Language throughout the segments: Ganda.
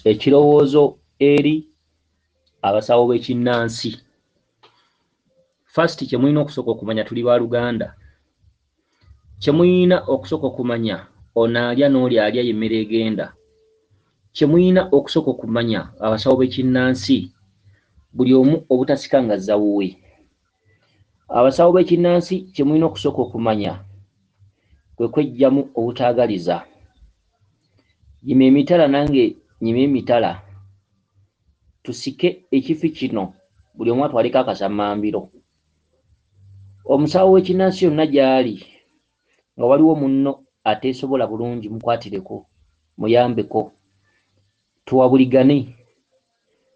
Ekirowoozo eri abasawo b'ekinnansi. First kye mulina okusooka okumanya tuli baluganda. Kye mulina okusooka okumanya ono alya n'oli alya y'emmere egenda. Kye mulina okusooka okumanya abasawo b'ekinnansi buli omu obutasika ng'azza wuwe. Abasawo b'ekinnansi kye mulina okusooka okumanya kwe kweggyamu obutaagaliza. Yima emitala nange nyime emitala tusike ekifi kino buli omu atwaleko akasammambiro. Omusawo w'ekinnansi yonna gy'ali nga waliwo munno ateesobola bulungi mukwatireko, muyambeko, tuwabuligane.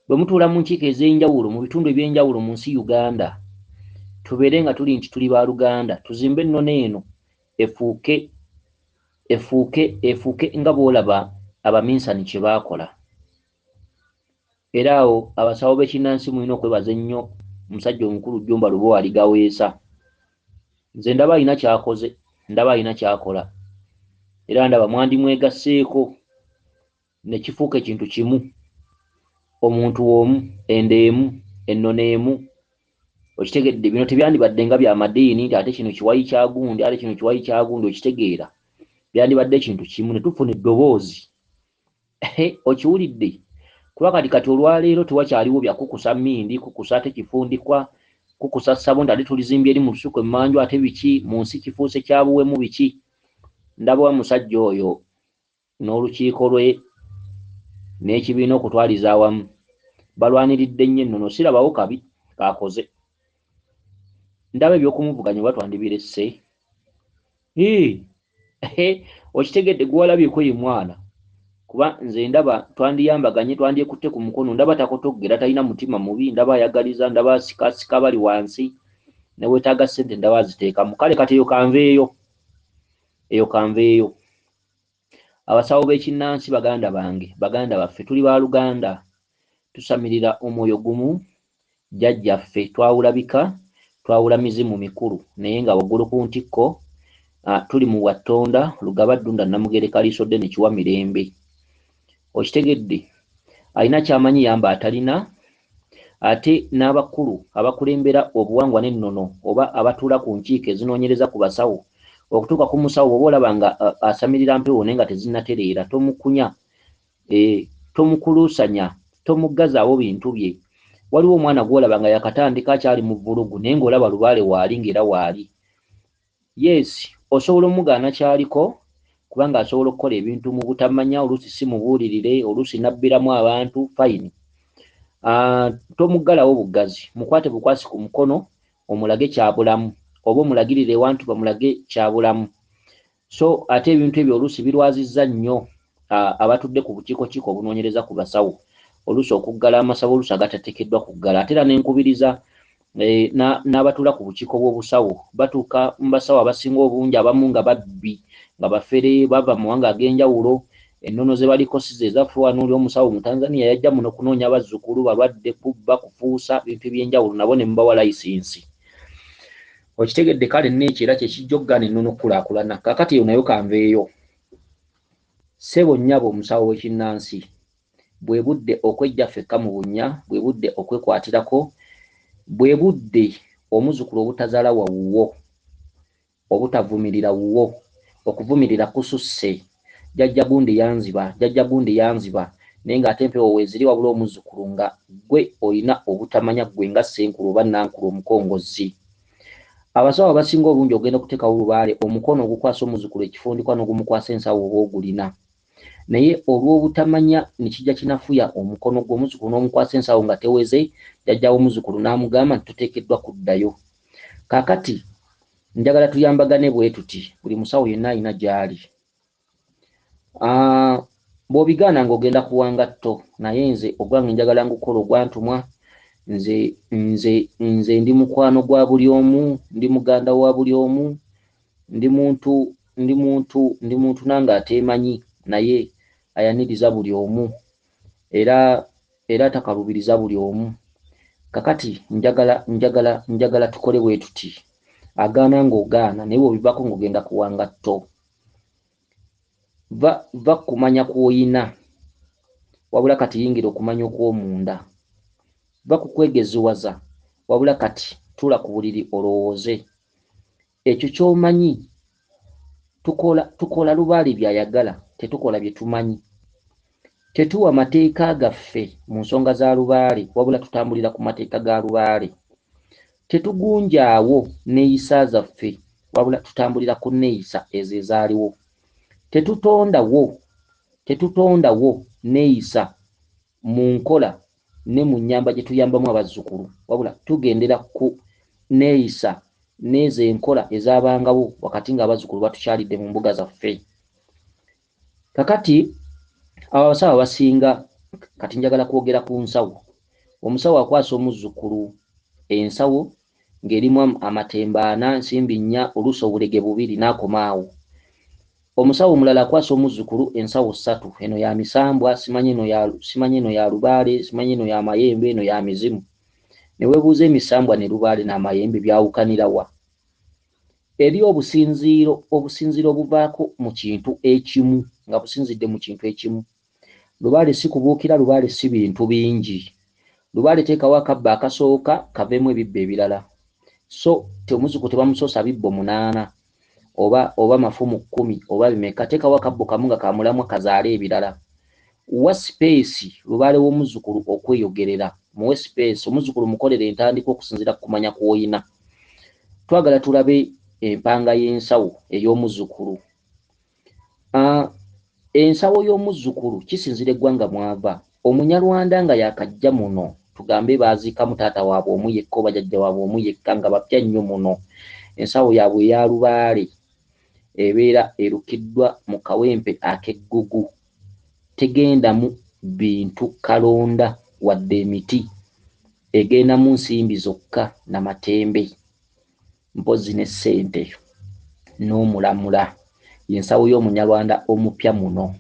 Bwe mutuula mu nkiiko ez'enjawulo mu bitundu eby'enjawulo mu nsi Uganda, tubeere nga tuli nti tuli baluganda, tuzimbe ennono eno efuuke efuuke efuuke nga bw'olaba abaminsani kye baakola. Era awo abasawo b'ekinnansi mulina okwebaza ennyo omusajja omukulu Jjumba Lubowa Aligaweesa. Nze ndaba alina ky'akoze, ndaba alina ky'akola era ndaba mwandimwegasseeko ne kifuuka ekintu kimu, omuntu omu, enda emu, ennono emu. Okitegedde? Bino tebyandibadde nga bya madiini nti ate kino kiwayi kya gundi, ate kino kiwayi kya gundi, okitegeera? Byandibadde ekintu kimu ne tufuna eddoboozi. Okiwulidde? Kuba kati kati olwaleero tewakyaliwo bya kukusa mmindi, kukusa ate kifundikwa, kukusa ssabo nti ate tulizimbye eri mu lusuku emmanju ate biki, mu nsi kifuuse kya buwemu biki. Ndaba omusajja oyo n'olukiiko lwe n'ekibiina okutwaliza awamu balwaniridde nnyo ennono, sirabawo kabi k'akoze. Ndaba eby'okumuvuganya oba twandibiresse. Okitegedde gwe walabyeko ye mwana kuba nze ndaba twandiyambaganye twandyekutte ku mukono ndaba takotoggera talina mutima mubi ndaba ayagaliza ndaba asikaasika abali wansi ne weetaaga ssente ndaba aziteekamu kale kati eyo kanveeyo eyo kanveeyo. Abasawo b'ekinnansi baganda bange baganda baffe tuli baluganda tusamirira omwoyo gumu jjajjaffe twawula bika twawula mizimu mikulu naye nga waggulu ku ntikko tuli mu bwattonda Lugaba Ddunda Namugereka Liisoddene Kiwa Mirembe. Okitegedde? Alina ky'amanyi yamba atalina ate n'abakulu abakulembera obuwangwa n'ennono oba abatuula ku nkiiko ezinoonyereza ku basawo okutuuka ku musawo bw'oba olaba nga asamirira mpewo naye nga tezinnatereera tomukunya e, tomukuluusanya tomuggazaawo bintu bye. Waliwo omwana gw'olaba nga yakatandika akyali mu vvulugu naye ng'olaba lubaale waali ng'era waali. Yes, osobola omugaana ky'aliko kubanga asobola okukola ebintu mu butamanya, oluusi si mubuulirire, oluusi n'abbiramu abantu, fine. Tomuggalawo buggazi, mukwate bukwasi ku mukono omulage ky'abulamu oba omulagirire ewantu bamulage ky'abulamu. So ate ebintu ebyo oluusi birwazizza nnyo abatudde ku bukiikokiiko obunoonyereza ku basawo oluusi okuggala amasabo oluusi agatateekeddwa kuggala ate era ne nkubiriza eh, n'abatuula ku bukiiko bw'obusawo batuuka mu basawo abasinga obungi abamu nga babbi nga bafere bava mu mawanga ag'enjawulo ennono ze baliko si ze zaffe wano oli omusawo mu Tanzania yajja muno kunoonya bazzukulu balwadde kubba kufuusa bintu eby'enjawulo nabo ne mubawa layisinsi okitegedde kale neekyo era kyekijja okugaana ennono okukulaakulana kaakati eyo nayo kanveeyo ssebo nnyabo omusawo w'ekinnansi bwe budde okweggya ffekka mu bunnya bwe budde okwekwatirako bwe budde omuzukulu obutazaala wa wuwo obutavumirira wuwo okuvumirira kususse jjajja gundi yanziba jjajja gundi yanziba naye ng'ate empewo weeziri wabula omuzzukulu nga ggwe olina obutamanya ggwe nga ssenkulu oba nnankulu omukongozzi. Abasawo abasinga obungi ogenda okuteekawo lubaale omukono ogukwasa omuzzukulu ekifundikwa n'ogumukwasa ensawo oba ogulina naye olw'obutamanya ne kijja kinafuya omukono gwe omuzzukulu n'omukwasa ensawo nga teweze jjajja w'omuzzukulu n'amugamba nti toteekeddwa kuddayo. Kaakati njagala tuyambagane bwe tuti buli musawo yenna alina gy'ali. Ah, bw'obigaana ng'ogenda kuwa ngatto naye nze ogwange njagala ngukola ogwantumwa nze nze nze ndi mukwano gwa buli omu ndi muganda wa buli omu ndi muntu ndi muntu ndi muntu nange ateemanyi naye ayaniriza buli omu era era atakalubiriza buli omu kakati njagala njagala njagala tukole bwe tuti agaana ng'ogaana naye bw'obivaako ng'ogenda kuwa ngatto va va kumanya kw'oyina wabula kati yingira okumanya okw'omunda. Va ku kwegeziwaza, wabula kati tuula ku buliri olowooze. Ekyo ky'omanyi tukola, tukola Lubaale by'ayagala, tetukola bye tumanyi. Tetuwa mateeka gaffe mu nsonga za Lubaale, wabula tutambulira ku mateeka ga Lubaale. Tetugunjaawo nneeyisa zaffe, wabula tutambulira ku nneeyisa ezo ezaaliwo. Tetutondawo, tetutondawo nneeyisa mu nkola ne mu nnyamba gye tuyambamu abazzukulu, wabula tugendera ku nneeyisa n'ezo enkola ezaabangawo wakati ng'abazzukulu batukyalidde mu mbuga zaffe. Kakati abo abasawo abasinga kati njagala kwogera ku nsawo. Omusawo akwasa omuzzukulu ensawo ng'erimu amatembe ana, nsimbi nnya, oluusi obulege bubiri n'akoma awo. Omusawo omulala akwasa omuzzukulu ensawo ssatu, eno ya misambwa, simanyi eno ya simanyi eno ya lubaale, simanyi eno ya mayembe, eno ya mizimu. Ne weebuuza emisambwa ne lubaale n'amayembe byawukanira wa? Eri obusinziiro, obusinziiro obuvaako mu kintu ekimu, nga businzidde mu kintu ekimu. Lubaale si kubuukira, lubaale si bintu bingi. Lubaale teekawo akabbo akasooka kaveemu ebibbo ebirala. So omuzzukulu tebamusoosa bibbo munaana oba oba mafumu kkumi oba bimeka. Teekawo akabbo kamu nga ka mulamwa kazaale ebirala. Wa sipeesi lubaale w'omuzzukulu okweyogerera. Muwe sipeesi. Omuzzukulu mukolere entandikwa okusinziira ku kumanya kw'olina. Twagala tulabe empanga y'ensawo ey'omuzzukulu. Ensawo y'omuzzukulu kisinziira eggwanga mw'ava. Omunyarwanda nga yaakajja muno, tugambe baaziikamu taata waabwe omu yekka oba jjajja waabwe omu yekka nga bapya nnyo muno, ensawo yaabwe eya lubaale ebeera erukiddwa mu kawempe ak'eggugu, tegendamu bintu kalonda wadde emiti, egendamu nsimbi zokka na matembe. Mpozzi ne ssente n'omulamula. Y'ensawo y'Omunyarwanda omupya muno.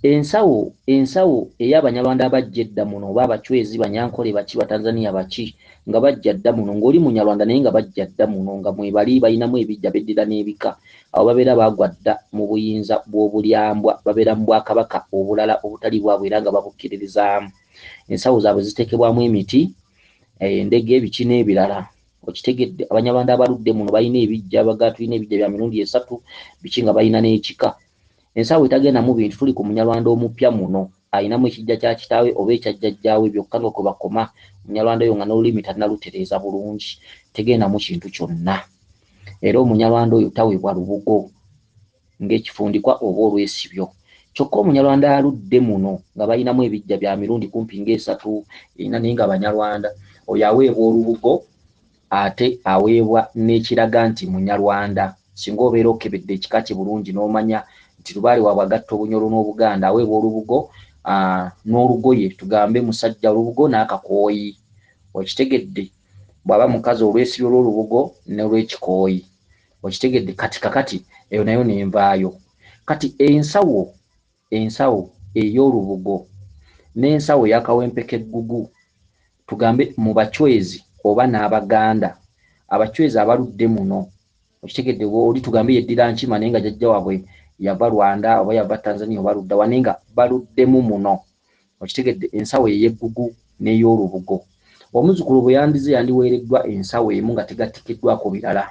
Ensawo, ensawo ey'Abanyarwanda abajja edda muno oba Abachwezi, Banyankole baki, Batanzania baki nga bajja dda muno, ng'oli Munyarwanda naye nga bajja dda muno nga mwebali balinamu ebijja beddira n'ebika, abo babeera baagwa dda mu buyinza bw'obulyambwa, babeera mu bwakabaka obulala obutali bwabwe era nga babukkiririzaamu. Ensawo zaabwe ziteekebwamu emiti, endege, biki n'ebirala. Okitegedde? Abanyarwanda abaludde muno balina ebijja, baga tulina ebijja bya mirundi esatu, biki nga balina n'ekika. Ensawo etagendamu bintu tuli ku Munyarwanda omupya muno alinamu ekijja kya kitaawe oba ekya jjajjaawe byokka nga kwe bakoma. Omunyarwanda oyo nga n'olulimi tannalutereeza bulungi, tegendamu kintu kyonna. Era Omunyarwanda oyo taweebwa lubugo ng'ekifundikwa oba olwesibyo. Kyokka Omunyarwanda aludde muno nga balinamu ebijja bya mirundi kumpi ng'esatu, ena naye nga Banyarwanda, oyo aweebwa olubugo ate aweebwa n'ekiraga nti Munyarwanda. Singa obeera okebedde ekika kye bulungi n'omanya nti Lubaale waabwe agatta Obunyoro n'Obuganda, aweebwa olubugo n'olugoye, tugambe musajja olubugo n'akakooyi. Okitegedde? Bw'aba mukazi olwesibyo lw'olubugo n'olwekikooyi. Okitegedde? Kati kakati eyo nayo nenvaayo. Kati ensawo, ensawo ey'olubugo n'ensawo ey'akawempe k'eggugu, tugambe mu Bachwezi oba n'Abaganda, Abachwezi abaludde muno, okitegedde, oli tugambe yeddira Nkima naye nga jjajja waabwe yava Rwanda oba yava Tanzania oba ludda wa naye nga baluddemu muno, okitegedde, ensawo ey'eggugu n'ey'olubugo. Omuzzukulu bwe yandize yandiweereddwa ensawo emu nga tegattikiddwako birala.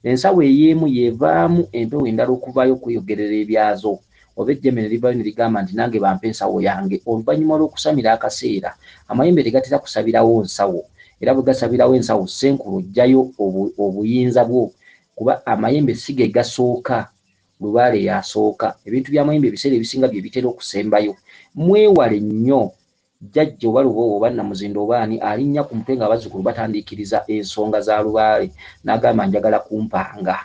Ensawo ey'emu y'evaamu empewo endala okuvaayo okweyogerera ebyazo oba ejjembe ne livaayo ne ligamba nti nange bampe ensawo yange. Oluvannyuma lw'okusamira akaseera, amayembe tegatera kusabirawo nsawo era bwe gasabirawo ensawo Ssenkulu oggyayo obuyinza bwo kuba amayembe si ge gasooka, Lubaale y'asooka. Ebintu by'amayembe ebiseera ebisinga bye bitera okusembayo. Mwewale nnyo Jjajja oba Lubowa oba Namuzinda oba ani alinnya ku mutwe ng'abazzukulu batandiikiriza ensonga za Lubaale n'agamba njagala kumpanga.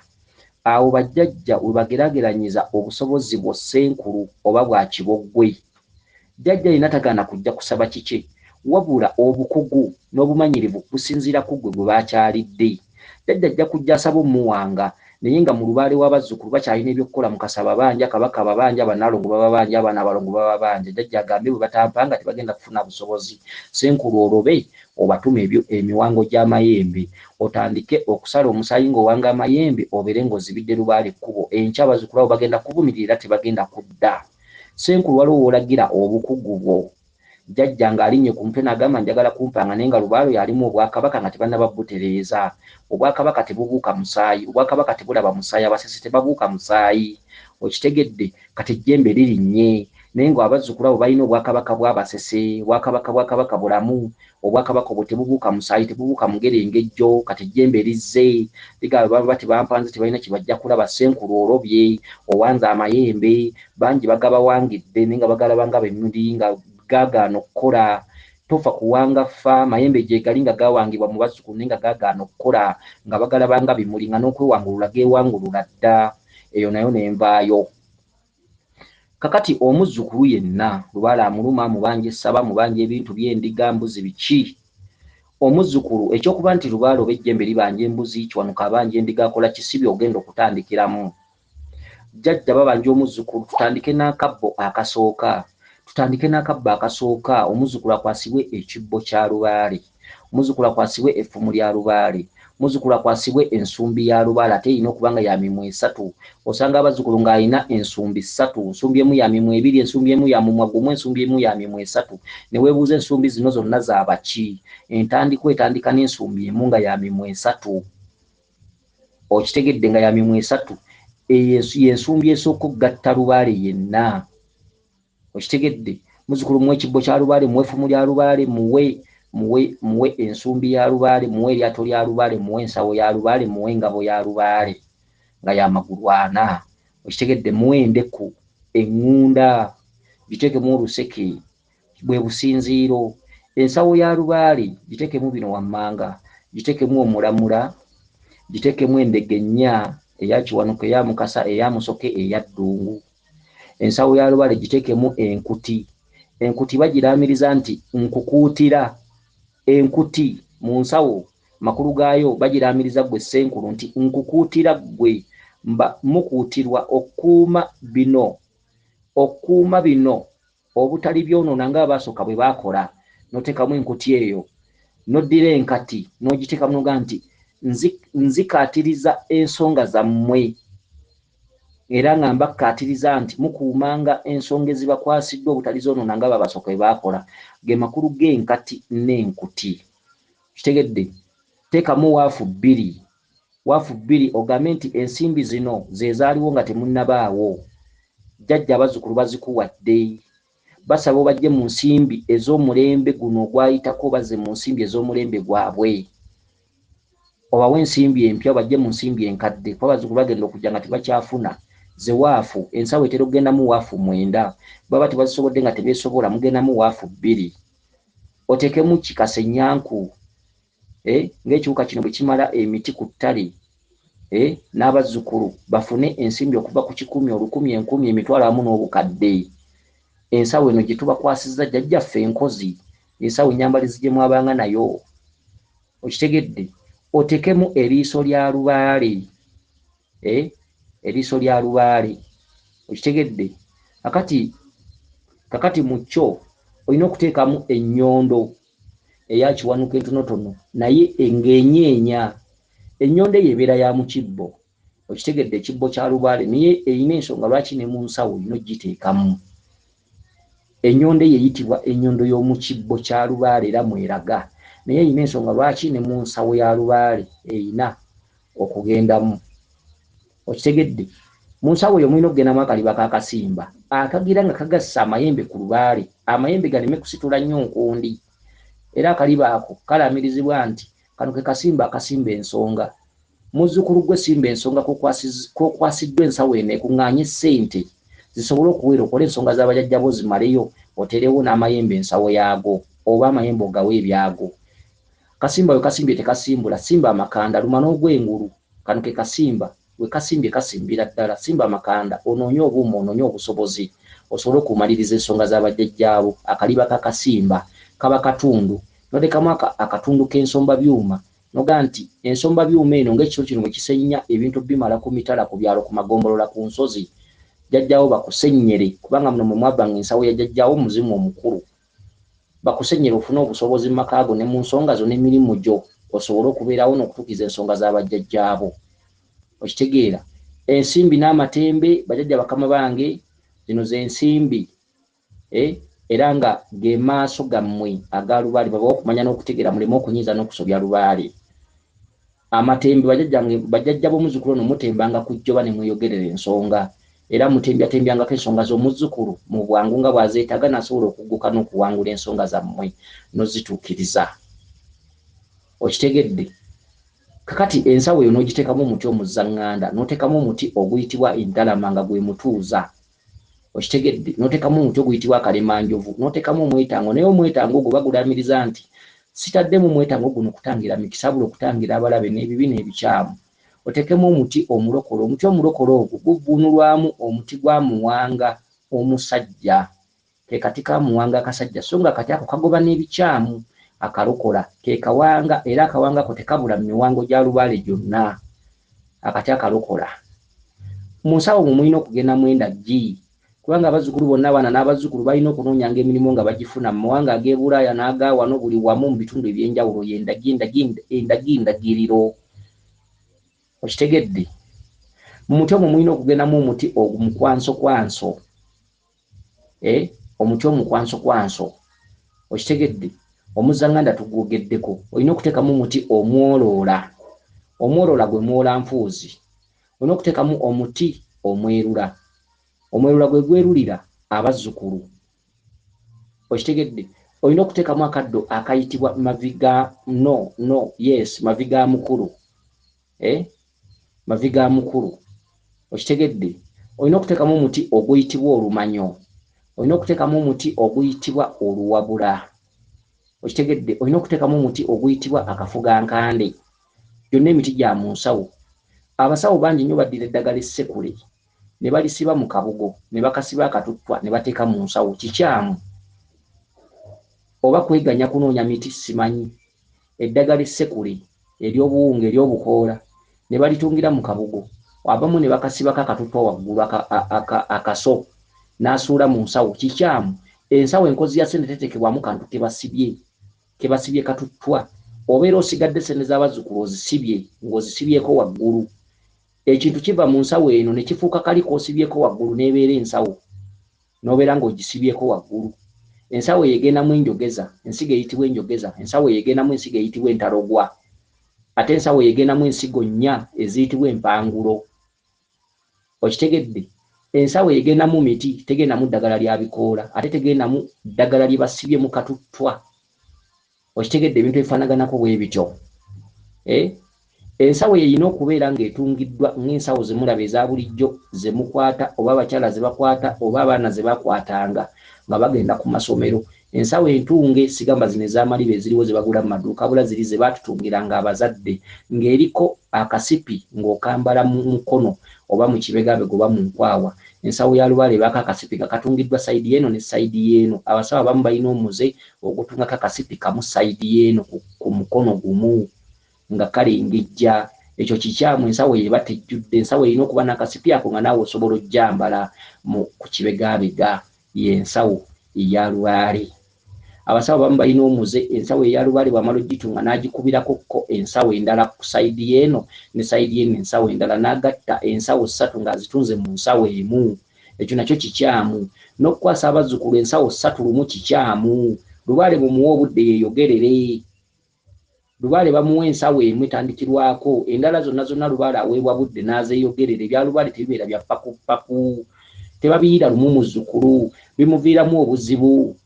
Awo bajjajja we bageraageranyiza obusobozi bwo Ssenkulu oba bwa Kiboggwe. Jjajja yenna tagaana kujja kusaba kikye wabula obukugu n'obumanyirivu businziira ku ggwe gwe bakyalidde. Jjajja ajja kujja asabe omuwanga naye nga mu lubaale w'abazzukulu bakyalina eby'okukola Mukasa ababanja, Kabaka ababanja, Bannaalongo bababanja, abaana abalongo bababanja. Jjajja agambe bwe batampanga tebagenda kufuna busobozi. Ssenkulu olobe obatume ebyo emiwango gy'amayembe otandike okusala omusaayi ng'owanga amayembe obeere ng'ozibidde lubaale ekkubo. Enkya abazzukulu abo bagenda kuvumirira era tebagenda kudda. Ssenkulu waliwo w'olagira obukugu bwo. Jjajja ng'alinnye ku mutwe n'agamba njagala kumpanga naye nga Lubaale oyo alimu Obwakabaka nga tebannaba butereeza. Obwakabaka tebubuuka musaayi, Obwakabaka tebulaba musaayi, Abasese tebabuuka musaayi. Okitegedde? Kati ejjembe lirinnye naye nga abazzukulu abo balina Obwakabaka bw'Abasese, Obwakabaka bwa Kabaka bulamu, Obwakabaka obwo tebubuuka musaayi, tebubuuka mugerengejjo. Kati ejjembe lizze ligamba baba tebampanze tebalina kye bajja kulaba. Ssenkulu olobye owanze amayembe, bangi bagabawangidde naye nga bagalaba nga bemuli nga gaagaana okukola. Tofa kuwanga ffa, mayembe gyegali nga gawangibwa mu bazzukulu naye nga gaagaana okukola, nga bagalaba nga bimuli nga n'okwewangulula geewangulula dda. Eyo nayo ne nvaayo. Kakati omuzzukulu yenna Lubaale amuluma, amubanja essaba, amubanja ebintu by'endiga, mbuzi, biki. Omuzzukulu eky'okuba nti Lubaale oba ejjembe libanja embuzi, Kiwanuka abanja endiga akola ki si by'ogenda okutandikiramu. Jjajja babanja omuzzukulu, tutandike n'akabbo akasooka. Tutandike n'akabbo akasooka, omuzzukulu akwasibwe ekibbo kya Lubaale. Omuzzukulu akwasibwe effumu lya Lubaale. Omuzzukulu akwasibwe ensumbi ya Lubaale ate erina okuba nga ya mimwa esatu. Osanga abazzukulu ng'alina ensumbi ssatu, nsumbi emu ya mimwa ebiri, ensumbi emu ya mumwa gumu, ensumbi emu ya mimwa esatu. Ne weebuuza ensumbi zino zonna za baki? Entandikwa etandika n'ensumbi emu nga ya mimwa esatu. Okitegedde nga ya mimwa esatu. Eyo y'ensumbi esooka okugatta Lubaale yenna. Okitegedde? Muzzukulu muwe ekibbo kya Lubaale, muwe effumu lya Lubaale, muwe muwe muwe ensumbi ya Lubaale, muwe eryato lya Lubaale, muwe ensawo ya Lubaale, muwe engabo ya Lubaale nga ya magulu ana. Okitegedde? Muwe endeku, eŋŋunda, giteekemu oluseke, bwe businziiro. Ensawo ya Lubaale giteekemu bino wammanga, giteekemu omulamula, giteekemu endege nnya, eya Kiwanuka, eya Mukasa, eya Musoke, eya Ddungu. Ensawo ya Lubaale giteekemu enkuti. Enkuti bagiraamiriza nti nkukuutira. Enkuti mu nsawo makulu gaayo bagiraamiriza ggwe Ssenkulu nti nkukuutira ggwe mba mukuutirwa okukuuma bino, okukuuma bino obutalibyonoona nga abaasooka bwe baakola. N'oteekamu enkuti eyo, n'oddira enkati n'ogiteekamu n'ogamba nti nzikaatiriza ensonga zammwe era nga mbakkaatiriza nti mukuumanga ensonga ezibakwasiddwa obutalizoonoona nga abasooka bwe baakola. Ge makulu g'enkati n'enkuti. Kitegedde? Teekamu waafu bbiri. Waafu bbiri ogambe nti ensimbi zino ze zaaliwo nga temunnabaawo. Jjajja abazzukulu bazikuwadde. Basaba obajje mu nsimbi ez'omulembe guno ogwayitako obazze mu nsimbi ez'omulembe gwabwe. Obawe ensimbi empya obajje mu nsimbi enkadde kuba abazzukulu bagenda okujja nga tebakyafuna. Ze waafu, ensawo etera okugendamu waafu mwenda. Baba tebazisobodde nga tebeesobola mugendamu waafu bbiri. Oteekemu kikasenyanku. Eh, ng'ekiwuka kino bwe kimala emiti ku ttale, eh, n'abazzukulu bafune ensimbi okuva ku kikumi, olukumi, enkumi, emitwalo awamu n'obukadde. Ensawo eno gye tubakwasizza jjajjaffe enkozi, ensawo ennyambalizi gye mwabanga nayo. Okitegedde? Otekemu eriiso lya Lubaale. Eh, eriiso lya Lubaale. Okitegedde? Kakati, kakati mu kyo olina okuteekamu ennyondo eya Kiwanuka entonotono naye ng'enyeenya. Ennyondo eyo ebeera ya mu kibbo. Okitegedde? Ekibbo kya Lubaale naye erina ensonga lwaki ne mu nsawo olina ogiteekamu. Ennyondo eyo eyitibwa ennyondo y'omu kibbo kya Lubaale era mweraga. Naye erina ensonga lwaki ne mu nsawo ya Lubaale erina okugendamu. Okitegedde? Mu nsawo eyo mulina okugendamu akaliba k'akasimba akagira nga kagasse amayembe ku Lubaale, amayembe galeme kusitula nnyo nkundi. Era akaliba ako kalaamirizibwa nti kano ke kasimba akasimba ensonga. Muzzukulu ggwe simba ensonga kw'okwasiddwa ensawo eno ekuŋŋaanye ssente zisobole okuwera okole ensonga za bajajja bo zimaleyo oteerewo n'amayembe ensawo yaago oba amayembe ogawe ebyago. Kasimba we kasimbye tekasimbula, simba amakanda luma n'ogw'engulu. Kano ke kasimba, we kasimbye kasimbira ddala. Simba amakanda onoonye obuuma onoonye obusobozi osobole okumaliriza ensonga za bajjajjaabo. Akaliba k'akasimba kaba katundu n'otekamu akatundu k'ensomba byuma n'ogamba nti ensomba byuma eno ng'ekisolo kino bwe kisennya ebintu bimala ku mitala, ku byalo, ku magombolola, ku nsozi, jjajjaawo bakusennyere kubanga muno mwe mwavanga ensawo ya jjajjaawo omuzimu omukulu. Bakusennyere ofune obusobozi mu maka go ne mu nsonga zo n'emirimu gyo osobole okubeerawo n'okutuukiriza ensonga za bajjajjaabo. Okitegeera? Ensimbi n'amatembe bajjajja bakama bange Zino z'ensimbi, era nga ge maaso gammwe aga lubaale, babawa okumanya n'okutegeera muleme okunyiiza n'okusobya lubaale. Amatembe, bajjajja b'omuzzukulu ono mutembanga ku jjoba ne mweyogerera ensonga, era mutembyatembyangako ensonga z'omuzzukulu mu bwangu nga bw'azeetaaga n'asobola okugguka n'okuwangula ensonga zammwe n'ozituukiriza. Okitegedde? Kakati ensawo eyo n'ogiteekamu omuti omuzzaŋŋanda, n'oteekamu omuti oguyitibwa entalama nga gwe mutuuza. Okitegedde? N'oteekamu omuti oguyitibwa akalemanjovu, n'oteekamu omwetango, naye omwetango ogwo bagulaamiriza nti sitaddemu mwetango guno kutangira mikisa, wabula okutangira abalabe n'ebibi n'ebikyamu. Oteekemu omuti omulokole. Omuti omulokole ogwo guvvuunulwamu omuti gwa muwanga omusajja. Ke kati ka muwanga akasajja, so nga akati ako kagoba n'ebikyamu, akalokola. Ke kawanga, era akawanga ako tekabula mu miwango gya lubaale gyonna. Akati akalokola. Mu nsawo omwo mulina okugendamu endaggi, kubanga abazzukulu bonna, abaana n'abazzukulu, balina okunoonyanga emirimu nga bagifuna mu mawanga ag'e Bulaaya n'aga wano buli wamu mu bitundu eby'enjawulo. Ye ndagi, ndagi, endagi, ndagiriro. Okitegedde? Mu muti omwo mulina okugendamu omuti omukwansokwanso. Omuti omukwansokwanso. Okitegedde? Omuzzanganda tugwogeddeko. Olina okuteekamu omuti omwoloola. Omwoloola gwe mwolanfuuzi. Olina okuteekamu omuti omwerula. Omwerula gwe gwerulira abazzukulu. Okitegedde? Olina okuteekamu akaddo akayitibwa mavi ga, no, no, yes, mavi ga mukulu. Mavi ga mukulu. Okitegedde? Olina okuteekamu omuti oguyitibwa olumanyo. Olina okuteekamu omuti oguyitibwa oluwabula. Okitegedde? Olina okuteekamu omuti oguyitibwa akafugankande. Gyonna emiti gya mu nsawo. Abasawo bangi nnyo baddira eddagala essekule ne balisiba mu kabugo, ne bakasiba akatuttwa ne bateeka mu nsawo. Kikyamu. Oba kweganya kunoonya miti simanyi. Eddagala essekule ery'obuwunga ery'obukoola ne balitungira mu kabugo, abamu ne bakasibako akatuttwa waggulu akaso n'asuula mu nsawo. Kikyamu. Ensawo enkozi ya ssente teteekebwamu kantu ke basibye katuttwa. Obeera osigadde ssente z'abazzukulu ozisibye ng'ozisibyeko waggulu. Ekintu kiva mu nsawo eno ne kifuuka kali k'osibyeko waggulu n'ebeera ensawo, n'obeera ng'ogisibyeko waggulu. Ensawo eyo egendamu enjogeza, ensigo eyitibwa enjogeza. Ensawo eyo egendamu ensigo eyitibwa entalogwa. Ate ensawo eyo egendamu ensigo nnya eziyitibwa empangulo. Okitegedde? Ensawo eyo egendamu miti, tegendamu ddagala lya bikoola, ate tegendamu ddagala lye basibye mu katuttwa. Okitegedde? Ebintu ebifaanaganako bwe bityo. Ensawo eyo erina okubeera ng'etungiddwa ng'ensawo ze mulaba eza bulijjo ze mukwata, oba abakyala ze bakwata, oba abaana ze bakwatanga nga bagenda ku masomero. Ensawo entunge, sigamba zino ez'amaliba eziriwo ze bagula mu maduuka, wabula ziri ze baatutungiranga abazadde, ng'eriko akasipi ng'okambala mu mukono oba mu kibegabega oba mu nkwawa. Ensawo ya lubaale ebaako akasipi nga katungiddwa sayidi y'eno ne sayidi y'eno. Abasawo abamu balina omuze ogutungako akasipi kamu sayidi y'eno ku mukono gumu nga kalengejja. Ekyo kikyamu, ensawo eyo eba tejjudde. Ensawo erina okuba n'akasipi ako nga naawe osobola ojjambala ku kibegabega. Y'ensawo eya lubaale. Abasawo abamu balina omuze, ensawo eya lubaale bw'amala ogitunga n'agikubirako ko ensawo endala ku sayidi y'eno ne sayidi y'eno ensawo endala, n'agatta ensawo ssatu ng'azitunze mu nsawo emu. Ekyo nakyo kikyamu. N'okukwasa abazzukulu ensawo ssatu lumu kikyamu. Lubaale mumuwe obudde yeeyogerere. Lubaale bamuwa ensawo emu etandikirwako, endala zonna zonna lubaale aweebwa budde n'azeeyogerera. Ebya lubaale tebibeera bya ppakuppaku, tebabiyiira lumu muzzukulu, bimuviiramu obuzibu.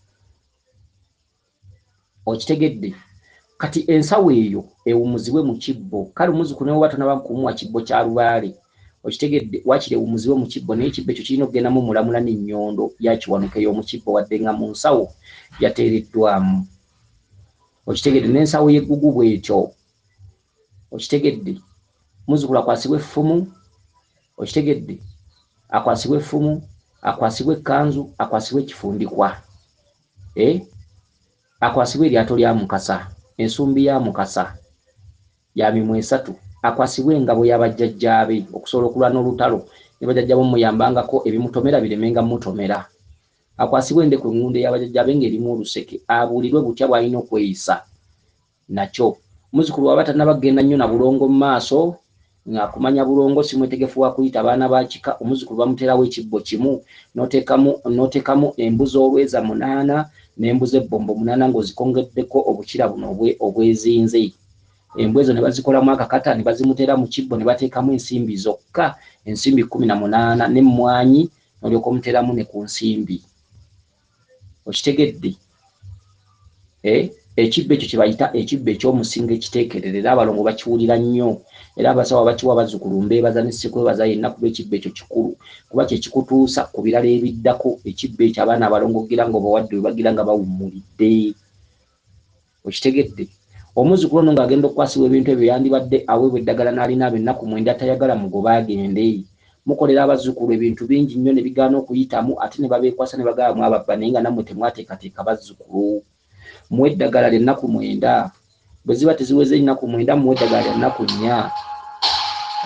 Okitegedde? Kati ensawo eyo ewummuzibwe mu kibbo. Kale omuzzukulu ne bw'oba tonnaba kumuwa kibbo kya lubaale, okitegedde, waakiri ewummuzibwe mu kibbo, naye ekibbo ekyo kirina okugendamu mulamula n'ennyondo ya Kiwanuka ey'omu kibbo, wadde nga mu nsawo yateereddwamu. Okitegedde? N'ensawo y'eggugu bw'etyo. Okitegedde? Muzzukulu akwasibwe effumu. Okitegedde? Akwasibwe effumu, akwasibwe ekkanzu, akwasibwe ekifundikwa. Akwasibwe eryato lya Mukasa, ensumbi ya Mukasa ya mimwa esatu, akwasibwe engabo ya bajjajjaabe okusobola okulwana olutalo ne bajjajja b'omuyambangako ebimutomera biremenga mutomera. Akwasibwe endeku eŋŋundu eya bajjajjaabe ng'erimu oluseke, abuulirwe butya bw'alina okweyisa nakyo. Muzzukulu bw'aba tannaba kugenda nnyo na bulongo mu maaso, Ng'akumanya bulongo, si mwetegefu wa kuyita abaana ba kika. Omuzzukulu bamuteerawo ekibbo kimu, n'oteekamu embuzi olweza 8 n'embuzi ebbombo 8 ng'ozikongeddeko obukira buno obwezinze. Embwa ezo ne bazikolamu akakata ne bazimuteera mu kibbo ne bateekamu ensimbi zokka, ensimbi 18 n'emmwanyi, n'olyoka omuteeramu ne ku nsimbi. Okitegedde? Ekibbo ekyo kye bayita ekibbo eky'omusingo ekiteekerere, era abalongo bakiwulira nnyo, era abasawo abakiwa abazzukulu mbeebaza ne sikwebaza yenna, kuba ekibbo ekyo kikulu, kuba kye kikutuusa ku birala ebiddako. Ekibbo ekyo abaana abalongo gira nga obawadde we bagira nga bawummulidde. Okitegedde? Omuzzukulu ono ng'agenda okukwasibwa ebintu ebyo yandibadde aweebwa eddagala n'alinaaba ennaku 9, atayagala mugobe agende. Mukolera abazzukulu ebintu bingi nnyo ne bigaana okuyitamu, ate ne babeekwasa ne bagaba mwababba, naye nga nammwe temwateekateeka bazzukulu. Muwe eddagala lya nnaku 9, bwe ziba teziweze ennaku 9 muwe eddagala lya nnaku 4.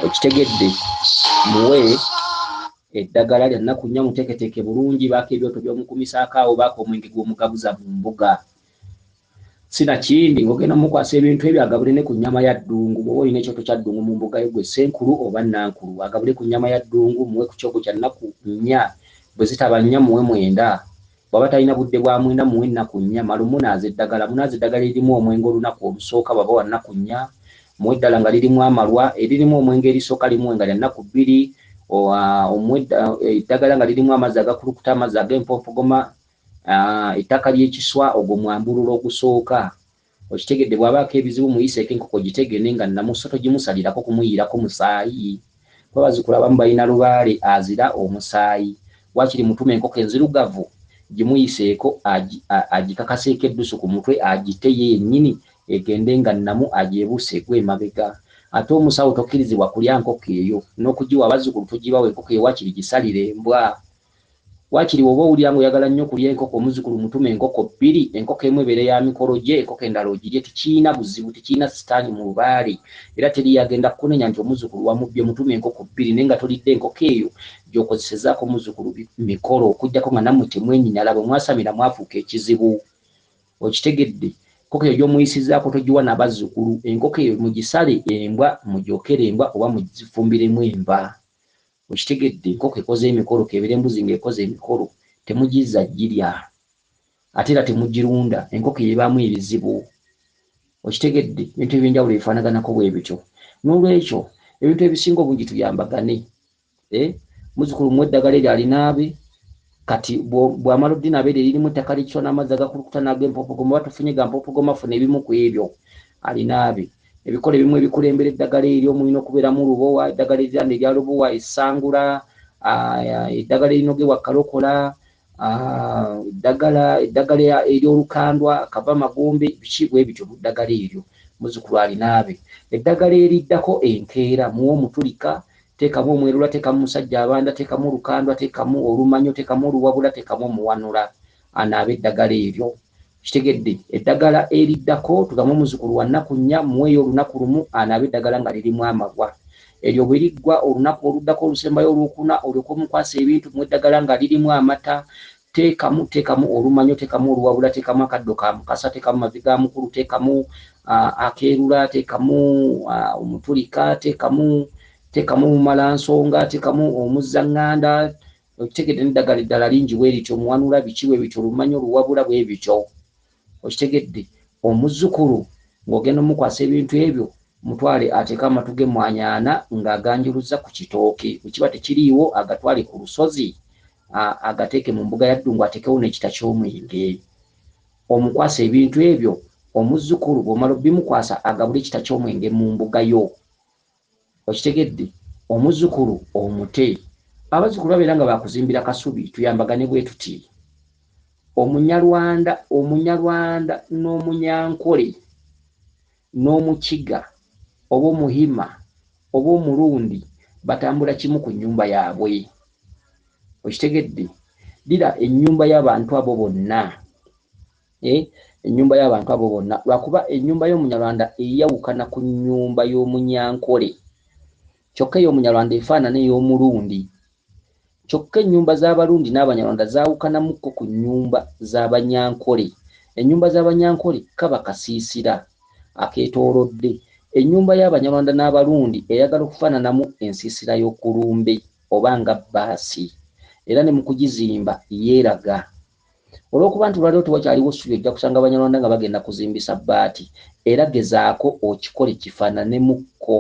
Okitegedde? Muwe eddagala lya nnaku 4, muteeketeeke bulungi, baako ebyoto by'omukumisaako awo, baako omwenge gw'omugabuza mu mbuga. Sinakindi ng'ogenda mukwasa ebintu ebyo agabule ne ku nnyama ya ddungu. Bw'oba olina ekyoto kya ddungu mu mbuga yo, gwe ssenkulu oba nnankulu, agabule ku nnyama ya ddungu, muwe ku kyogo kya nnaku 4, bwe zitaba 4 muwe 9. Bw'aba talina budde bwa 9 muwe ennaku 4. Mala omunaaza eddagala, munaaza eddagala eririmu omwenge olunaku olusooka bw'aba wa nnaku 4, muwe eddala nga lirimu amalwa, eririmu omwenge erisooka limuwe nga lya nnaku 2, omuwe eddagala nga lirimu amazzi agakulukuta, amazzi ag'empompogoma, ettaka ly'ekiswa, ogwo mwambululo ogusooka. Okitegedde? Bw'abaako ebizibu muyiseeko enkoko gitegene nga nnamuso, togimusalirako kumuyiirako musaayi, kuba bazzukulu abamu balina lubaale azira omusaayi. Waakiri mutume enkoko enzirugavu gimuyiseeko, agikakaseeko eddusu ku mutwe, agite ye yennyini egende nga nnamu, agyebuuse egwe emabega. Ate omusawo tokkirizibwa kulya nkoko eyo n'okugiwa abazzukulu, togibawa enkoko eyo, waakiri gisalire embwa. Waakiri bw'oba owulira ng'oyagala nnyo okulya enkoko, omuzzukulu mutume enkoko 2, enkoko emu ebeere ya mikolo gye, enkoko endala ogirye. Tekirina buzibu, tekirina sitaani mu lubaale, era teriyo agenda kukunenya nti omuzzukulu wamubbye. Mutume enkoko 2, naye nga tolidde enkoko eyo gy'okozesezaako omuzzukulu mikolo, okuggyako nga nammwe temwenyinyala, bwe mwasamira mwafuuka ekizibu. Okitegedde? Enkoko eyo gy'omuyisizaako togiwa n'abazzukulu. Enkoko eyo mugisale embwa, mugyokere embwa oba mugifumbiremu enva. Okitegedde? Enkoko ekoze emikolo, k'ebeere embuzi ng'ekoze emikolo, temugizza girya, ate era temugirunda. Enkoko eyo ebaamu ebizibu. Okitegedde? Ebintu ebyenjawulo ebifaanaganako bwe bityo. Noolwekyo ebintu ebisinga obungi tuyambagane. Muzzukulu muwe eddagala eryo alinaabe. Kati bw'amala oddinaaba eryo eririmu ettaka ly'ekiswa n'amazzi agakulukuta n'ag'empompogoma, oba tufunye ga mpopogoma, funa ebimu ku ebyo alinaabe. Ebikola ebimu ebikulembera eddagala eryo mulina okubeeramu lubowa, eddagala eriranda erya lubowa, essangula, eddagala erinogebwa kalokola, eddagala ery'olukandwa, kava magombe, biki bwe bityo mu ddagala eryo muzzukulu alinaabe. Eddagala eriddako enkeera muwe omutulika, teekamu omwerula, teekamu musajja abanda, teekamu olukandwa, teekamu olumanyo, teekamu oluwabula, teekamu omuwanula, anaabe eddagala eryo. Kitegedde? Eddagala eriddako tugambe omuzzukulu wa nnaku 4, muweeyo olunaku lumu anaabe eddagala nga lirimu amabwa. Eryo bwe liggwa, olunaku oluddako olusembayo olwokuna olyoke omukwasa ebintu, muwe eddagala nga lirimu amata, teekamu olumanyo, teekamu oluwabula, teekamu akaddo ka mukasa, teekamu mavi ga mukulu, teekamu akeerula, teekamu omutulika, teekamu omumalansonga, teekamu omuzzaŋŋanda. Okitegedde? N'eddagala eddala lingi bwe lityo, omuwanula biki bwe bityo, olumanyo oluwabula bwe bityo. Okitegedde? Omuzzukulu ng'ogenda omukwasa ebintu ebyo, mutwale ateeke amatu g'emmwanyi 4 ng'aganjuluzza ku kitooke. Bwe kiba tekiriiwo agatwale ku lusozi, agateeke mu mbuga ya ddungu, ateekewo n'ekita ky'omwenge. Omukwasa ebintu ebyo, omuzzukulu bw'omala obimukwasa agabule ekita ky'omwenge mu mbuga yo. Okitegedde? Omuzzukulu omute. Abazzukulu babeera nga bakuzimbira kasubi, tuyambagane bwe tuti. Omunyarwanda n'omunyankole n'omukiga oba omuhima oba omulundi batambula kimu ku nnyumba yaabwe. Okitegedde? Ddira ennyumba y'abantu abo bonna. Ennyumba y'abantu abo bonna, lwakuba ennyumba y'omunyarwanda eyawukana ku nnyumba y'omunyankole. Kyokka ey'omunyarwanda efaanana ey'omulundi. Kyokka ennyumba z'abalundi n'abanyarwanda zaawukanamukko ku nnyumba z'abanyankole. Ennyumba z'abanyankole kaba kasiisira akeetoolodde. Ennyumba y'Abanyarwanda n'Abarundi eyagala okufaananamu ensiisira y'okulumbe oba nga bbaasi, era ne mu kugizimba yeeraga. Olw'okuba nti olwaleero tewakyaliwo ssubi ojja kusanga Abanyarwanda nga bagenda kuzimbisa bbaati era gezaako okikole kifaananemukko.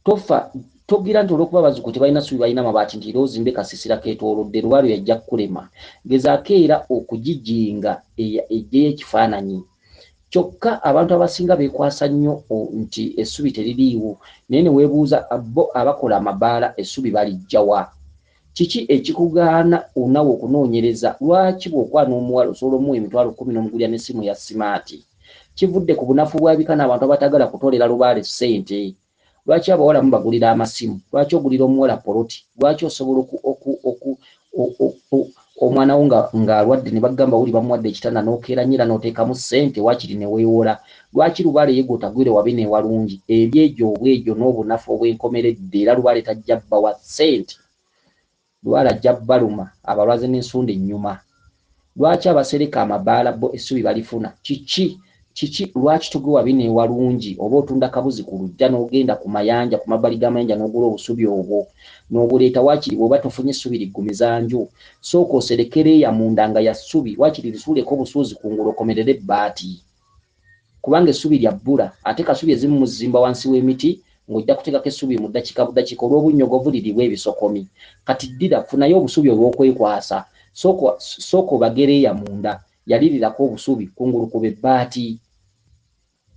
Tofa togira nti olw'okuba abazzukulu tebalina ssubi balina mabaati nti era ozimbe kasiisira keetoolodde lubaale yajja kukulema. Gezaako era okugijinga eggyeyo ekifaananyi. Kyokka abantu abasinga beekwasa nnyo nti essubi teririiwo naye ne weebuuza bo abakola amabaala essubi baliggya wa? Kiki ekikugaana nawe okunoonyereza lwaki bw'okwana omuwala osobola omuwa 100,000 n'omugulira n'essimu eya simaati? Kivudde ku bunafu bwa bika n'abantu abataagala kutoolera lubaale ssente. Lwaki abawala mubagulira amasimu? Lwaki ogulira omuwala poloti? Lwaki osobola omwana wo ng'alwadde ne bagamba wuli bamuwadde ekitanda n'okeera nnyo era n'oteekamu ssente waakiri ne weewola? Lwaki lubaale ye gw'otagwire wabi n'ewalungi? Ebyegyo obwegyo n'obunafu obw'enkomeredde era lubaale tajja bbawa ssente. Lubaale ajja baluma abalwaze n'ensunda ennyuma. Lwaki abasereka amabaala bo essubi balifuna? Kiki kiki lwaki togwe wabi n'ewalungi oba otunda kabuzi ku luggya n'ogenda ku mayanja ku mabbali g'amayanja n'ogula obusubi obwo n'obuleeta waakiri bw'oba tofunye ssubi liggumiza nju sooka osereke leeya munda nga ya ssubi waakiri lisuuleko obusuuzi kungulu okomerere ebbaati kubanga essubi lya bbula ate kasubi ezimu muzizimba wansi w'emiti ng'ojja kuteekako essubi mu ddakiika budakiika olw'obunnyogovu liribwa ebisokomi. Kati ddira funayo obusubi obw'okwekwasa sooka obage leeya munda yalirirako obusubi kungulu kuba ebbaati.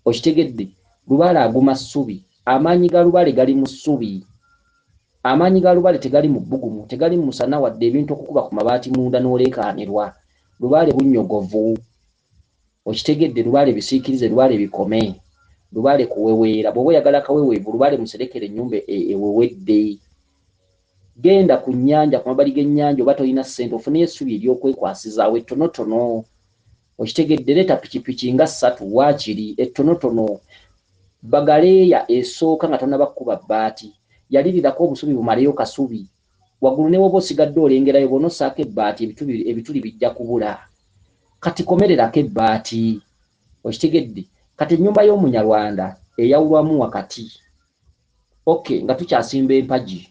Okitegedde? Lubaale aguma ssubi. Amaanyi ga lubaale gali mu ssubi. Amaanyi ga lubaale tegali mu bbugumu, tegali mu musana wadde ebintu okukuba ku mabaati munda n'oleekaanirwa. Lubaale bunnyogovu. Okitegedde? Lubaale bisiikirize, lubaale bikome. Lubaale kuweweera. Bw'oba oyagala akaweweevu, lubaale muserekere ennyumba ewewedde. Genda ku nnyanja, ku mabbali g'ennyanja oba tolina ssente ofuneyo essubi ery'okwekwasizaawo ettonotono. Okitegedde? Leeta pikipiki nga ssatu waakiri ettonotono. Bagaleeya esooka nga tonnaba kukuba bbaati. Yalirirako obusubi bumaleyo kasubi. Waggulu ne bw'oba osigadde olengerayo bw'onossaako ebbaati ebituli bijja kubula. Kati komererako ebbaati. Okitegedde? Kati ennyumba y'Omunyarwanda eyawulwamu wakati. Okay, nga tukyasimba empagi.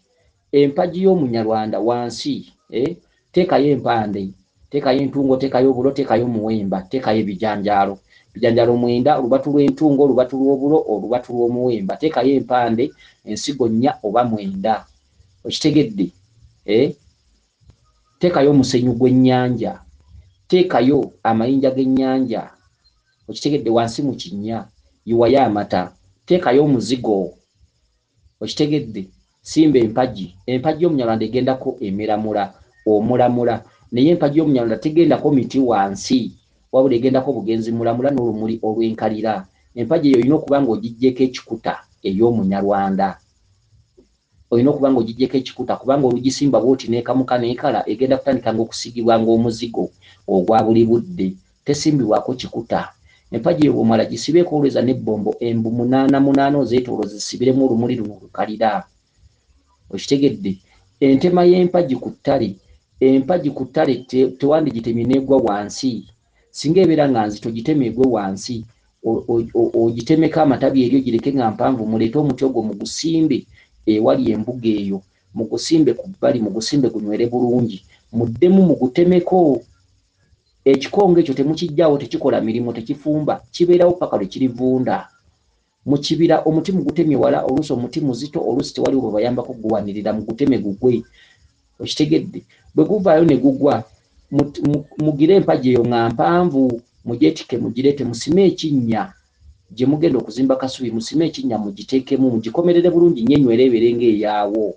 Empagi y'Omunyarwanda wansi, teekayo empande, teekayo entungo, teekayo obulo, teekayo omuwemba, teekayo ebijanjaalo. Bijanjaalo 9, olubatu lw'entungo, olubatu lw'obulo, olubatu lw'omuwemba. Teekayo empande, ensigo 4 oba 9. Okitegedde? Teekayo omusenyu gw'ennyanja. Teekayo amayinja g'ennyanja. Okitegedde? Wansi mu kinnya. Yiwayo amata. Teekayo omuzigo. Okitegedde? Simba empagi. Empagi y'Omunyarwanda egendako emiramula, omulamula. Naye empagi y'Omunyarwanda tegendako miti wansi, wabula egendako bugenzi mulamula n'olumuli olw'enkalira. Empagi eyo olina okuba ng'ogiggyeko ekikuta ey'Omunyarwanda. Olina okuba ng'ogiggyeko ekikuta kubanga olugisimba bw'oti n'ekamuka n'ekala egenda kutandika ng'okusiigibwa ng'omuzigo ogwa buli budde. Tesimbibwako kikuta. Empagi eyo bw'omala gisibeeko olweza n'ebbombo embu 8 8 ozeetoolooze zisibiremu olumuli luno olukalira. Okitegedde? Entema y'empagi ku ttale. Empagi ku ttale tewandigitemye n'egwa wansi. Singa ebeera nga nzito giteme egwe wansi. Ogitemeko amatabi eri ogireke nga mpanvu muleete omuti ogwo mugusimbe ewali embuga eyo. Mugusimbe ku bbali, mugusimbe gunywere bulungi. Muddemu mugutemeko. Ekikongo ekyo temukiggyaawo tekikola mirimu tekifumba kibeerawo ppaka lwe kirivunda. Mu kibira omuti mugutemye wala oluusi omuti muzito oluusi tewaliwo bwe bayambako kuguwanirira muguteme gugwe. Okitegedde? Bwe guvaayo ne gugwa mugire empagi eyo nga mpanvu mugyetikke mugireete musime ekinnya gye mugenda okuzimba kasubi musime ekinnya mugiteekemu mugikomerere bulungi nnyo enywere ebeere ng'eyaawo.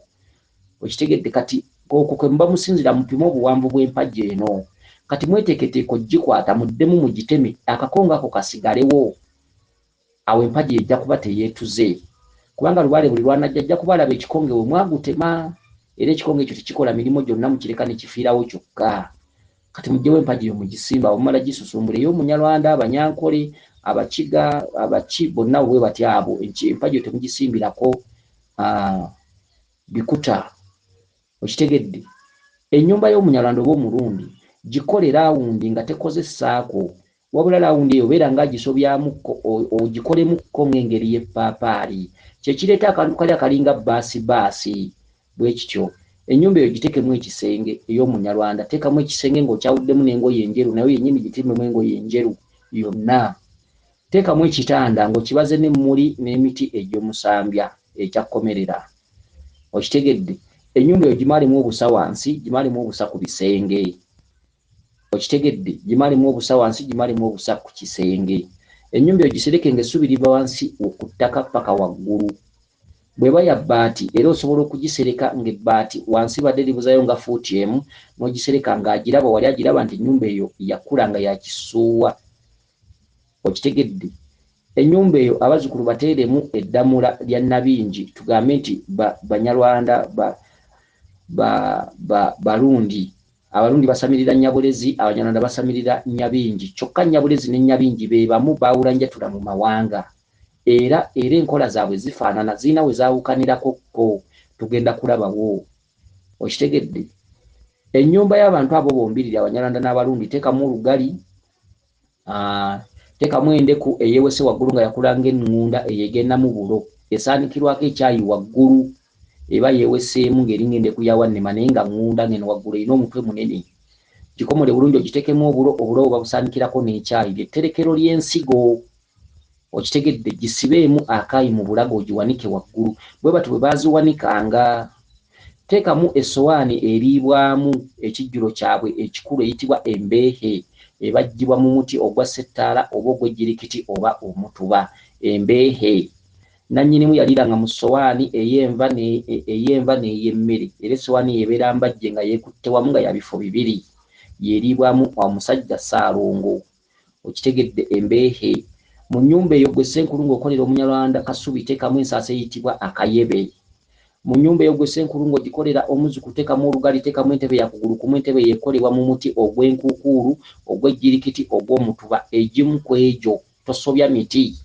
Okitegedde? Kati okwo kwe muba musinziira mupime obuwanvu bw'empagi eno. Kati mweteeketeeke ogikwata muddemu mugiteme akakongo ako kasigalewo. Awo empagi ejja kuba teyeetuze. Kubanga lubaale buli lw'anajja ajja kuba alaba ekikonge we mwagutema era ekikonge ekyo tekikola mirimu gyonna mukireka ne kifiirawo kyokka. Kati muggyewo empagi eyo mugisimbe awo mumala gisusumbula ey'Omunyarwanda, Abanyankole, Abakiga, Abaki bonna bwe batyo abo empagi eyo temugisimbirako bikuta. Okitegedde? Ennyumba y'Omunyarwanda oba Omurundi gikole laawundi nga tekoze ssaako. Wabula lawundi eyo beera ng'agisobyamukko, ogikolemukko ng'engeri y'eppaapaali, kyekireeta akantu kali akalinga baasi bwe kityo. Ennyumba eyo giteekemu ekisenge ey'Omunyarwanda, teekamu ekisenge ng'okyawuddemu n'engoye enjeru, nayo yennyini gitimbemu engoye enjeru yonna. Teekamu ekitanda ng'okibaze n'emmuli n'emiti egy'omusambya ekyakkomerera. Okitegedde? Ennyumba eyo gimalemu obusa wansi, gimalemu obusa ku bisenge. Okitegedde? Gimalemu obusa wansi, gimalemu obusa ku kisenge. Ennyumba eyo gisereke ng'essubi liva wansi ku ttaka paka waggulu. Bw'eba ya bbaati era osobola okugisereka ng'ebbaati wansi badde libuzayo nga fuuti emu, n'ogisereka ng'agiraba wali agiraba nti ennyumba eyo yakula nga ya kisuuwa. Okitegedde? Ennyumba eyo abazzukulu bateeremu eddamula lya Nabingi, tugambe nti Banyarwanda Barundi. Abarundi basamirira Nyabulezi, Abanyarwanda basamirira Nyabingi. Kyokka Nyabulezi ne Nyabingi be bamu, baawula njatula mu mawanga. Era enkola zaabwe zifaanana, zirina we zaawukanirako ko, tugenda kulabawo. Okitegedde? Ennyumba y'abantu abo bombiriri, Abanyarwanda n'Abarundi, teekamu olugali, teekamu endeku eyeewese waggulu nga yakula ng'eŋŋunda eyeegendamu bulo, esaanikirwako ekyayi waggulu, eba yeeweseemu ng'eringa endeku ya wannema naye nga ŋŋunda ng'eno waggulu erina omutwe munene. Gikomole bulungi ogiteekemu obulo, obulo obwo babusaanikirako n'ekyayi, ly'etterekero ly'ensigo. Okitegedde? Gisibeemu akaayi mu bulago ogiwanike waggulu. Bwe batyo bwe baaziwanikanga. Teekamu essowaani eriibwamu ekijjulo kyabwe ekikulu eyitibwa embeehe, ebajjibwa mu muti ogwa ssettaala oba ogw'ejjirikiti oba omutuba. Embeehe nannyinimu yaliiranga mu ssowaani ey'enva n'ey'emmere, era essowaani eyo ebeera mbajje nga yeekutte wamu nga ya bifo bibiri, y'eriibwamu omusajja Ssaalongo. Okitegedde? Embeehe. Mu nnyumba eyo gwe Ssenkulu ng'okolera Omunyarwanda Kasubi, teekamu ensaasi eyitibwa akayebe. Mu nnyumba eyo gwe Ssenkulu ng'ogikolera omuzzukulu, teekamu olugali, teekamu entebe ya kugulu kumu, entebe yeekolebwa mu muti ogw'enkuukuulu, ogw'ejjirikiti, ogw'omutuba, egimu ku egyo, tosobya miti.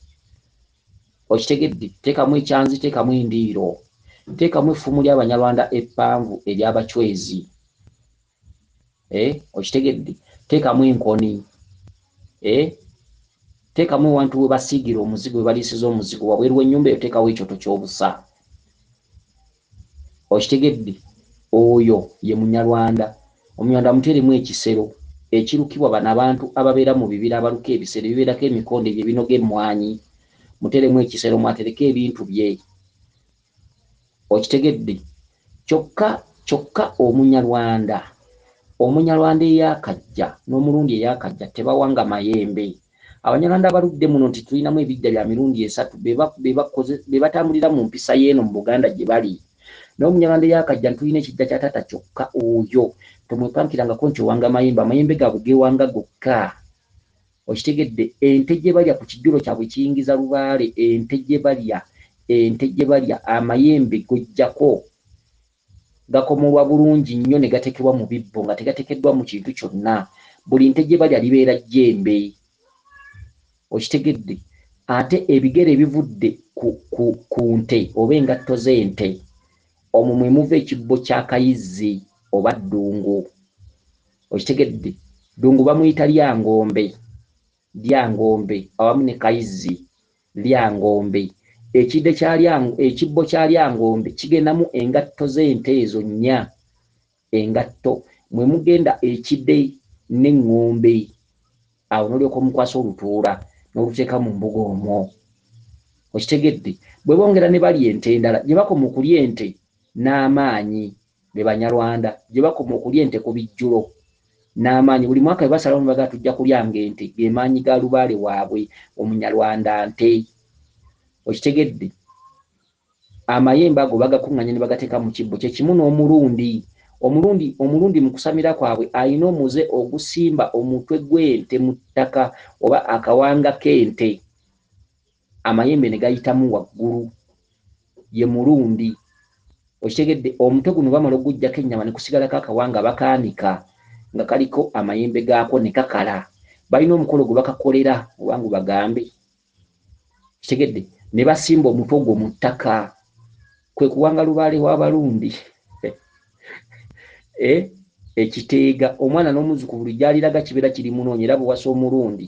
Okitegedde? Teekamu ekyanzi, teekamu endiiro, teekamu effumu ly'Abanyarwanda eppanvu ery'Abachwezi. Okitegedde? Teekamu enkoni. Teekamu ewantu we basiigira omuzigo, we baliisiza omuzigo, wabweru w'ennyumba eyo teekawo ekyoto ky'obusa. Okitegedde? Oyo ye Munyarwanda. Omunyarwanda muteeremu ekisero ekirukibwa bano abantu ababeera mu bibira abaluka ebisero ebibeerako emikonde ebyo ebinoga emmwanyi. Muteeremu ekisero mwatereke ebintu bye. Okitegedde? Kyokka Omunyarwanda, Omunyarwanda eyakajja n'Omulundi eyakajja tebawanga mayembe. Abanyarwanda abaludde muno nti tulinamu ebijja bya mirundi esatu be batambulira mu mpisa y'eno mu Buganda gye bali. Naye Omunyarwanda eyakajja ntulina ekijja kya taata kyokka oyo tomwepankirangako nti owanga mayembe, amayembe gaabwe geewanga gokka. Okitegedde? Ente gye balya ku kijjulo kyabwe kiyingiza lubaale, ente gye balya, ente gye balya amayembe gojjako gakomolwa bulungi nnyo ne gateekebwa mu bibbo nga tegateekeddwa mu kintu kyonna. Buli nte gye balya libeera jjembe. Okitegedde? Ate ebigere ebivudde ku nte oba engatto z'ente, omwo mwe muva ekibbo kya kayizzi oba ddungu. Okitegedde? Ddungu bamuyita Lyangombe, Lyangombe awamu ne kayizzi Lyangombe. Ekidde kya ekibbo kya Lyangombe kigendamu engatto z'ente ezo nnya, engatto mwe mugenda ekidde n'eŋŋombe. Awo n'olyoka omukwasa olutuula n'oluteeka mu mbuga omwo. Okitegedde? Bwe bongera ne balya ente endala, gye bakoma okulya ente n'amaanyi, be Banyarwanda, gye bakoma okulya ente ku bijjulo n'amaanyi. Buli mwaka bwe basalawo ne bagamba tujja kulyanga ente, ge maanyi ga lubaale waabwe Omunyarwanda nte. Okitegedde? Amayembe ago bagakuŋŋaanya ne bagateeka mu kibbo. Kye kimu n'Omulundi. Omulundi mu kusamira kwabwe alina omuze ogusimba omutwe gw'ente mu ttaka oba akawanga k'ente, amayembe ne gayitamu waggulu. Ye Mulundi. Okitegedde? Omutwe guno bamala okuguggyako ennyama ne kusigalako akawanga, bakaanika nga kaliko amayembe gaako ne kakala. Balina omukolo gwe bakakolera oba bagambe. Kitegedde? Ne basimba omutwe ogwo mu ttaka, kwe kuwanga lubaale w'Abalundi. Ekiteega omwana n'omuzzukulu buli gy'aliraga kibeera kiri munoonya, era bwe wasa Omulundi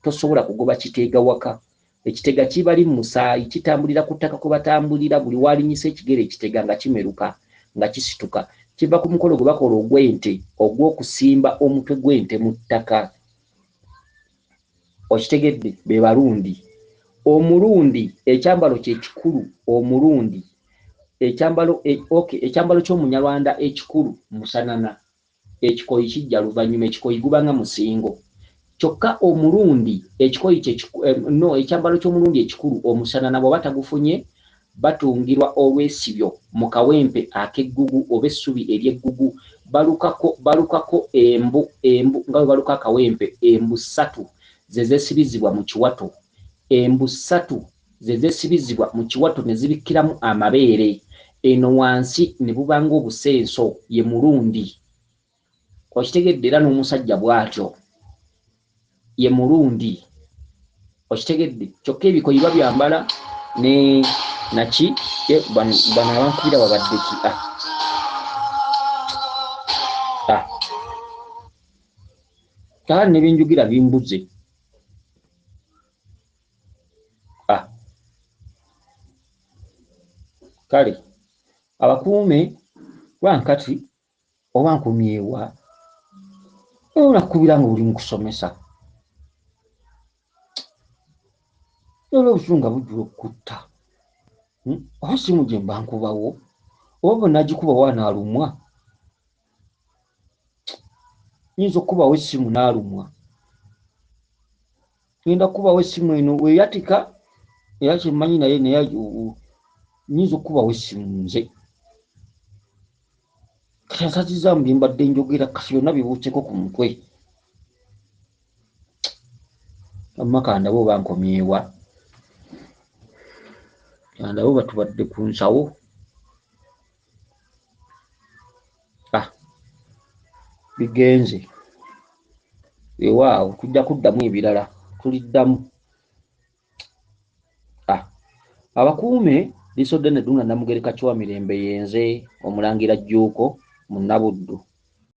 Tosobola kugoba kiteega waka. Ekitega kibali mu musaayi, kitambulira ku ttaka kwe batambulira, buli walinyisa ekigere ekitega nga kimeruka, nga kisituka. Kiva ku mukolo gwe bakola ogw'ente, ogw'okusimba omutwe gw'ente mu ttaka. Okitegedde? Be Balundi. Omulundi ekyambalo kye kikulu, omulundi ekyambalo okay, ekyambalo ky'Omunyarwanda ekikulu musanana, ekikoyi kijja luvannyuma, ekikoyi gubanga musingo. Kyokka omulundi ekikoyi kye no ekyambalo ky'omulundi ekikulu omusanana, bw'aba tagufunye batungirwa olwesibyo mu kawempe ak'eggugu oba essubi ery'eggugu, balukako embu, embu nga bwe baluka akawempe, embu ssatu ze zeesibizibwa mu kiwato, embu ssatu ze zeesibizibwa mu kiwato ne zibikkiramu amabeere, eno wansi ne bubanga obusenso, ye mulundi. Okitegedde? Era n'omusajja bw'atyo ye mulundi. Okitegedde? Kyokka ebikoyi babyambala ne naki bano abankubira babadde ki? Ne binjugira bimbuze. Kale abakuume lwankati oba nkumyewa olakubira nga oli mu kusomesa, olwo obusungu nga bujjula okukutta. Oba simu gye mba nkubawo, oba bwe nagikubawo anaalumwa, nyinza okukubawo essimu n'alumwa. Ngenda kukubawo essimu eno weeyatika, era kyemmanyi naye naye nyinza okukubawo essimu nze. Kati nsazizaamu bye mbadde njogera, kati byonna bibuuseko ku mutwe. Amma kandabe oba nkomyewa, kandabe oba tubadde ku nsawo. Bigenze weewaawo, tujja kuddamu ebirala, tuliddamu. Abakuume Liisodde ne Ddunda Namugereka Kiwamirembe yenze Omulangira Jjuuko Munnabuddu.